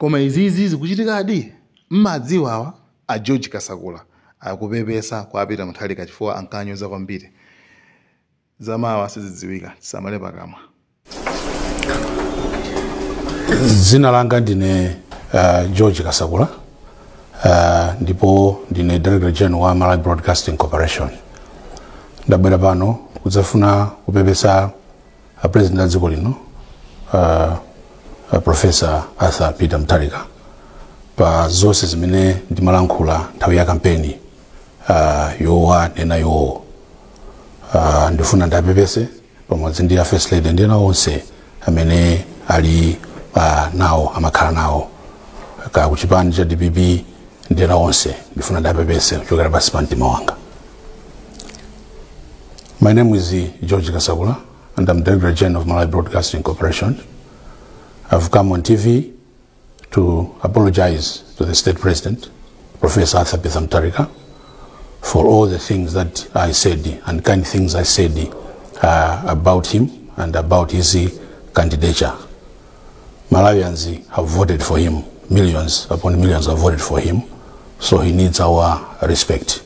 Koma izizi zikuchitikadi. Mmadziwa awa a George Kasakula akupepesa kwa Peter Mutharika chifukwa ankanyoza kwambiri. Zamawa sizidziwika, tisamale pakamwa. Dzina langa ndine George Kasakula, ndipo ndine Director General wa Malawi Broadcasting Corporation. Ndabwera pano kudzafuna kupepesa a President a dziko lino, Professor Arthur Peter Mutharika, pa zonse zimene ndimalankhula nthawi ya kampeni yowanena iwowo. Ndifuna ndapepese pamodzi ndi a First Lady ndi ena onse amene ali nawo, amakhala nawo ka kuchipani cha DPP ndi ena onse. Ndifuna ndapepese kuchokera pansi pa mtima wanga. My name is George Kasakula and I'm Director General of Malawi Broadcasting Corporation. I've come on TV to apologize to the State President, Professor Arthur Peter Mutharika, for all the things that I said and kind things I said about him and about his candidature. Malawians have voted for him, millions upon millions have voted for him, so he needs our respect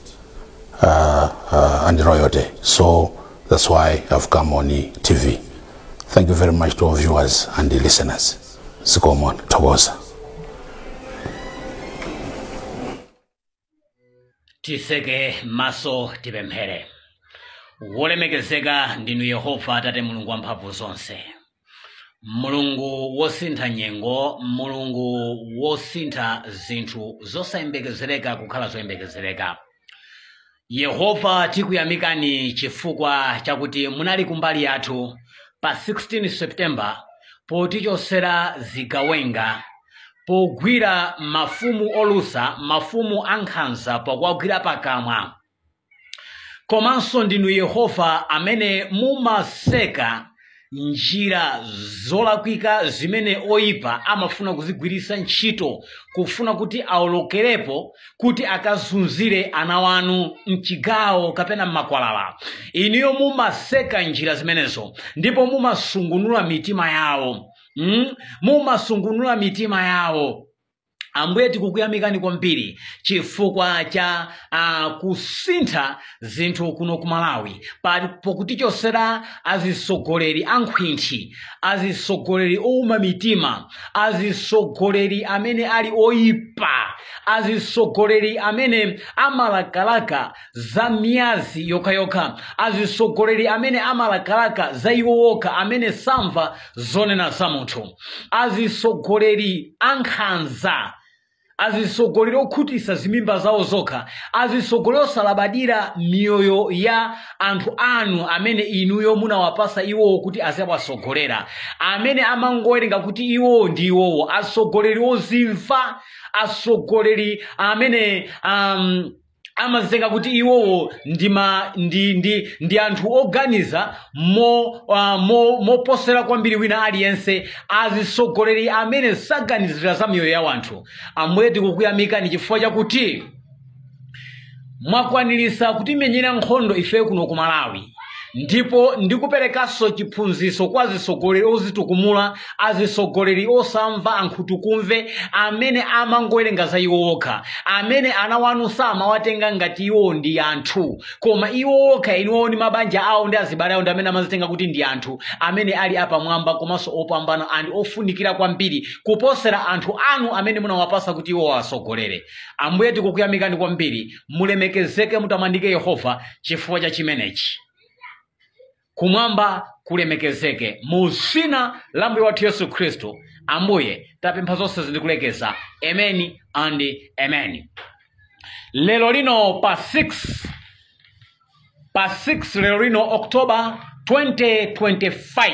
and loyalty. So that's why I've come on the TV. Thank you very much to our viewers and the listeners. Zikomo, thokoza. Tiseke maso tipemphere. Wolemekezeka ndinu Yehova Atate Mulungu wamphamvu zonse, Mulungu wosintha nyengo, Mulungu wosintha zinthu zosayembekezereka kukhala zoyembekezereka. Yehova, tikuyamikani chifukwa chakuti munali kumbali yathu pa 16 September potichosera zigawenga, pogwira mafumu olusa, mafumu ankhanza, pakuwagwira pakamwa. Komanso ndinu Yehova amene mumaseka njira zolakwika zimene oyipa amafuna kuzigwiritsa ntchito kufuna kuti awolokerepo kuti akazunzire ana wanu mchigawo kapena mmakwalala. Inuyo mumaseka njira zimenezo ndipo mumasungunula mitima yawo. Mumasungunula mitima yawo. Ambuye, tikukuyamikani kwambiri chifukwa cha kusintha zinthu kuno ku Malawi, pokutichosera azisogoleri ankhwinthi, azisogoleri owuma mitima, azisogoleri amene ali oyipa, azisogoleri amene amalakalaka za miyazi yokhayokha, azisogoleri amene amalakalaka za iwo wokha, amene samva zonena za munthu, azisogoleri ankhanza, azisogoleri okhutitsa zimimba zawo zokha, azisogoleri osalabadira miyoyo ya anthu anu amene inuyo munawapasa iwowo kuti azawasogolera, amene amangowerenga kuti iwowo ndi iwowo, asogoleri ozimva, asogoleri amene amazitenga kuti iwowo ndi anthu oganiza moposera kwambiri wina aliyense, azisogoleri amene saganizira za miyoyo ya wanthu. Ambuye, tikukuyamikani chifukwa chakuti mwakwanirisa kutimenyera nkhondo ife kuno ku Malawi, ndipo ndikuperekanso chiphunzitso kwa azisogoleri ozitukumula, azisogoleri osamva ankhutukumve, amene amangowerenga za iwo okha, amene ana wanu samawatenga ngati iwo ndi anthu, koma iwo okha inuwo ndi mabanja awo ndi azibale awo ndi amene amazitenga kuti ndi anthu amene ali apamwamba komanso opambana and ofunikira kwambiri kuposera anthu anu amene munawapasa kuti iwo awasogolere. Ambuye, tikukuyamikani kwambiri. Mulemekezeke, mutamandike Yehova chifukwa cha chimenechi. Kumwamba kulemekezeke mu zina la Mbuye wathu Yesu Khristu. Ambuye, tapempha zonse zindikulekeza. Amen and amen. Lero lino pa 6 lero lino October 2025,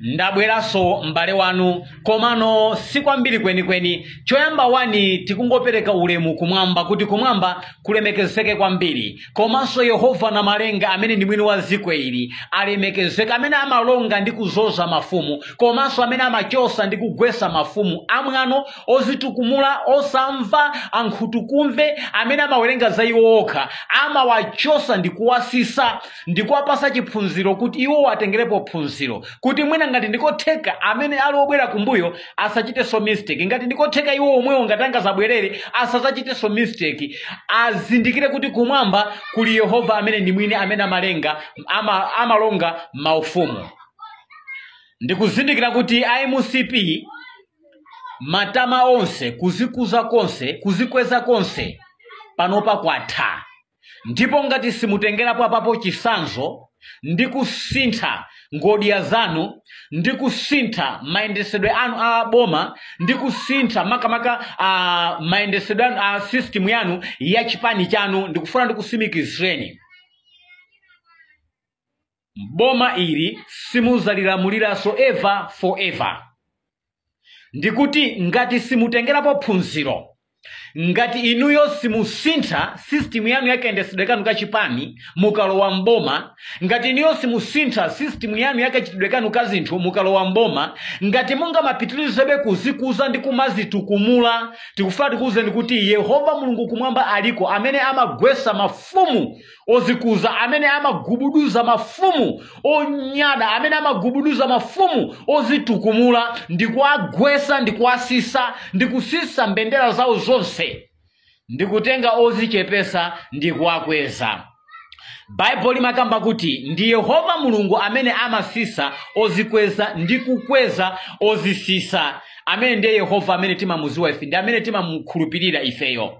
ndabweranso m'bale wanu, komano si kwambiri kwenikweni. Choyamba wani, tikungopereka ulemu kumwamba kuti kumwamba kulemekezeke kwambiri, komanso Yehova na malenga amene ndi mwini wa dziko ili alemekezeke, amene amalonga ndi kuzoza mafumu, komanso amene amachosa ndi kugwesa mafumu amwano, ozitukumula, osamva, ankhutukumve, amene amawerenga za iwo okha. Amawachosa ndi kuwasisa ndi kuwapasa chiphunziro kuti iwo atengerepo phunziro, kuti mwina Mwina ngati ndikotheka amene ali obwera kumbuyo asachitenso mistake, ngati ndikotheka iwo omwewo ngati angazabwerere asazachitenso mistake, azindikire kuti kumwamba kuli Yehova amene ndi mwini amene amalenga amalonga maufumu. Ndikuzindikira kuti MCP matama onse, kuzikuza konse, kuzikweza konse panopa kwatha. Ndipo ngati simutengerapo apapo chisanzo ndi kusintha ngodya zanu, ndi kusintha mayendesedwe anu a boma, ndi kusintha makamaka mayendesedwe anu a system yanu ya chipani chanu, ndikufuna ndikusimikizireni, boma ili simuzalilamuliranso ever forever. Ndikuti ngati simutengerapo phunziro, ngati inuyo simusintha system yanu yakayendesedwe kanu kachipani mukalowa mboma, ngati inuyo simusintha system yanu yakachitidwe kanu ka zinthu mukalowa mboma, ngati mungamapitirizebe kuzikuza ndi kumazitukumula, tikufuna tikuwuzeni kuti Yehova Mulungu kumwamba aliko, amene amagwesa mafumu ozikuza, amene amagubuduza mafumu onyada, amene amagubuduza mafumu ozitukumula, ndikuagwesa, ndikuasisa, ndikusisa mbendera zawo zonse, ndikutenga ozichepesa ndikuwakweza. Baibulo limakamba kuti ndi Yehova Mulungu amene amasisa ozikweza ndi kukweza ozisisa, amene ndiye Yehova amene timamuziwa ife, ndi amene timamukhulupirira ifeyo.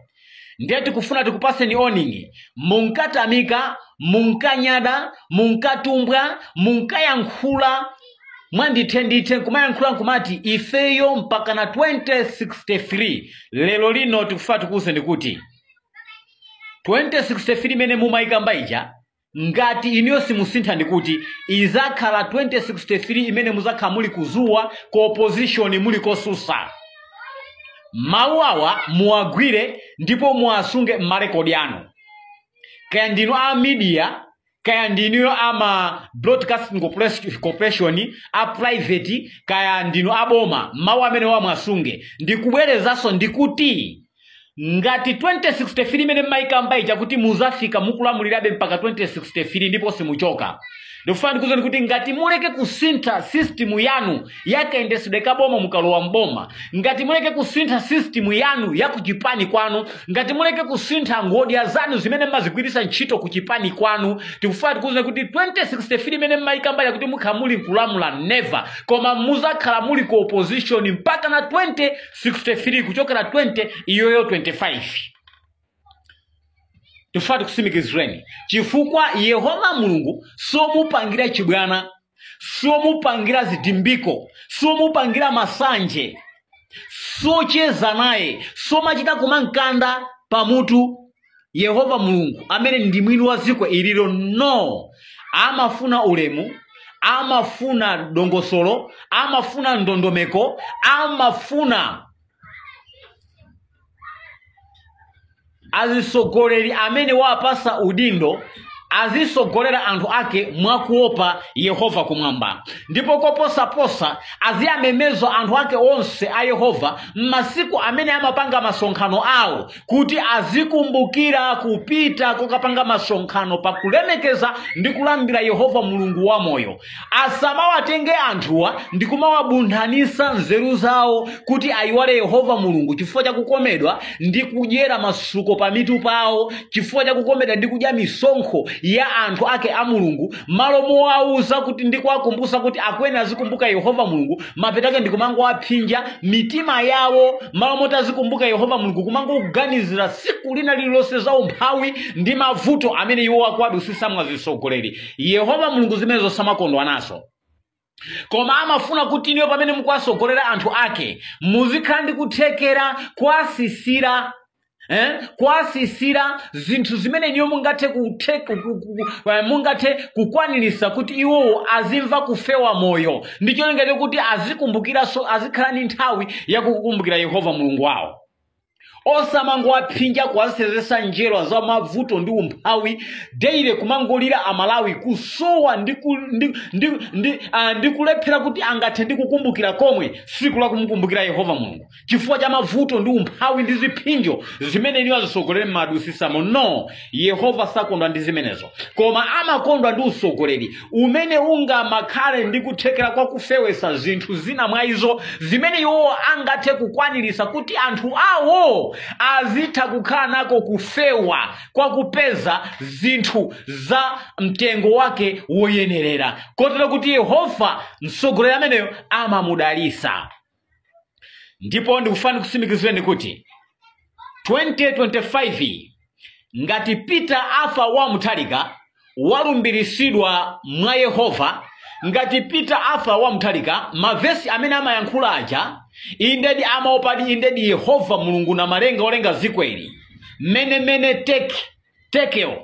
Ndiye tikufuna tikupaseni warning. Munkatamika, munkanyada, munkatumbwa, munkayankhula mwandithendithe, nkumayankhula nkumati ifeyo mpaka na 2063. Lero lino tikufuna tikuwuzeni kuti 2063 imene mumayikamba ija, ngati iniyo simusintha, ndikuti izakhala 2063 imene muzakhala muli kuzuwa ku opposition, muli kosusa. Mawu awa muwagwire ndipo muwasunge m'marekodi anu, kaya ndinu a media, kaya ndinuyo ama broadcasting corporation a private, kaya ndinu aboma, mawu amene wamwasunge. Ndikubwerezanso ndikuti ngati 2063 imene mmayikamba ija kuti muzafika mukulamulirabe mpaka 2063 ndipo simuchoka, ndikufuna ndikuwuzeni kuti ngati muleke kusintha system yanu yakayendesedwe kaboma mukalowa mboma, ngati muleke kusintha system yanu ya kuchipani kwanu, ngati muleke kusintha ngodya zanu zimene mmazigwiritsa ntchito kuchipani kwanu, tikufuna tikuwuzeni kuti 2063 imene mmayikamba kuti mukhala muli nkulamula, never, koma muzakhala muli ku opposition mpaka na 2063, kuchokera 20 iyoyo 25. Tifuna tikusimikizireni, chifukwa Yehova Mulungu somupangira chibwana, somupangira zidimbiko, somupangira masanje, socheza naye, somachita kumankanda pamutu. Yehova Mulungu amene ndi mwini wa dziko ililo, no, amafuna ulemu, amafuna dongosolo, amafuna ndondomeko, amafuna azisogoleri amene wapasa udindo azisogolera anthu ake mwakuopa Yehova kumwamba, ndipo koposaposa aziyamemeza anthu ake onse a Yehova m'masiku amene amapanga masonkhano awo, kuti azikumbukira kupita kokapanga masonkhano pakulemekeza ndi kulambira Yehova Mulungu wamoyo. Asamawatenge anthuwa ndi kumawabunthanisa nzeru zawo kuti ayiwale Yehova Mulungu chifukwa chakukomedwa ndi kudyera masuko pamitu pawo, chifukwa chakukomedwa ndi kudya misonkho ya anthu ake a Mulungu, malo mowauza kuti ndi kuwakumbutsa kuti akwene azikumbuka Yehova Mulungu, mapetake ndi kumangowaphinja mitima yawo, malo moti azikumbuka Yehova Mulungu kumangoganizira tsiku lina lililonse za umphawi ndi mavuto amene iwo akuwadusisa mwazisogoleri. Yehova Mulungu zimenezo samakondwa nazo, koma amafuna kuti iniyo pamene mukuwasogolera anthu ake muzikhala ndi kuthekera kuwasisira, kuwasisira zinthu zimene iwo mungathe mungathe kukwanirisa kuti iwowo azimva kufewa moyo, ndi cholinga kuti azikumbukiranso, azikhala ndi nthawi yakukumbukira Yehova Mulungu wawo. Osamangowaphinja, kuwasezesa njerwa za mavuto ndi umphawi daily, kumangolira Amalawi kusowa ndi kulephera kuti angathe ndi kukumbukira komwe siku la kumukumbukira Yehova Mulungu chifukwa cha mavuto ndi umphawi ndi ziphinjo zimene niwo azisogolere m'madusisamo. No, Yehova sakondwa ndi zimenezo, koma amakondwa ndi usogoleri umene ungamakhale ndi kuthekera kwa kufewesa zinthu zina mwa izo zimene iwowo angathe kukwanirisa kuti anthu awo azitha kukhala nako kufewa kwa kupeza zinthu za mtengo wake woyenerera, kotero kuti Yehova mtsogoleri ameneyo amamudalisa. Ndipo ndikufuna kusimikizireni kuti 2025, ngati Peter Arthur wa Mutharika walumbirisidwa mwa Yehova, ngati Peter Arthur wa Mutharika, mavesi amene amayankhula aja, indedi amaopadi indedi Yehova Mulungu na malenga olenga zikweli, mene mene tekel,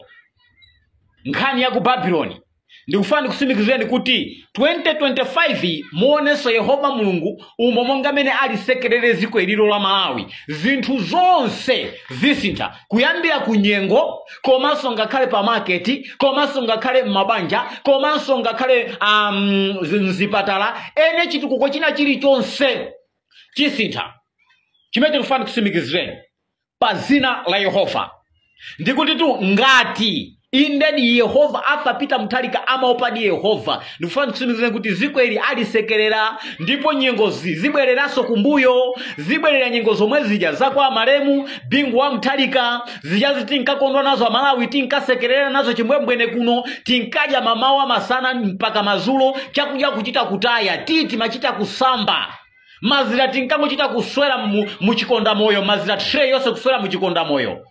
nkhani ya ku Babuloni, ndikufuna ndikusimikizireni kuti 2025 muonenso Yehova Mulungu umo monga mene alisekerere ziko ililo la Malawi. Zinthu zonse zisintha, kuyambira ku nyengo, komanso ngakhale pa market, komanso ngakhale m'mabanja, komanso ngakhale mzipatala, ene chitukuko china chilichonse chisintha. Chimene tikufuna ndikusimikizireni pa zina la Yehova ndikuti tu, ngati indedi Yehova Arthur Peter Mutharika amaopadi Yehova, ndikufuna ndikusimikizireni kuti ziko ili alisekerera, ndipo nyengozi zibwereranso kumbuyo, zibwerera nyengo zomwe zija zakwa malemu Bingu wa Mutharika, zijazi tinkakondwa nazo Amalawi, tinkasekerera nazo chimbwembwene kuno, tinkadya mamawa, masana mpaka mazulo, chakudya kuchita kutaya, titi machita kusamba mazira, tinkangochita kuswera muchikonda moyo, mazira tray yonse kuswera muchikonda moyo.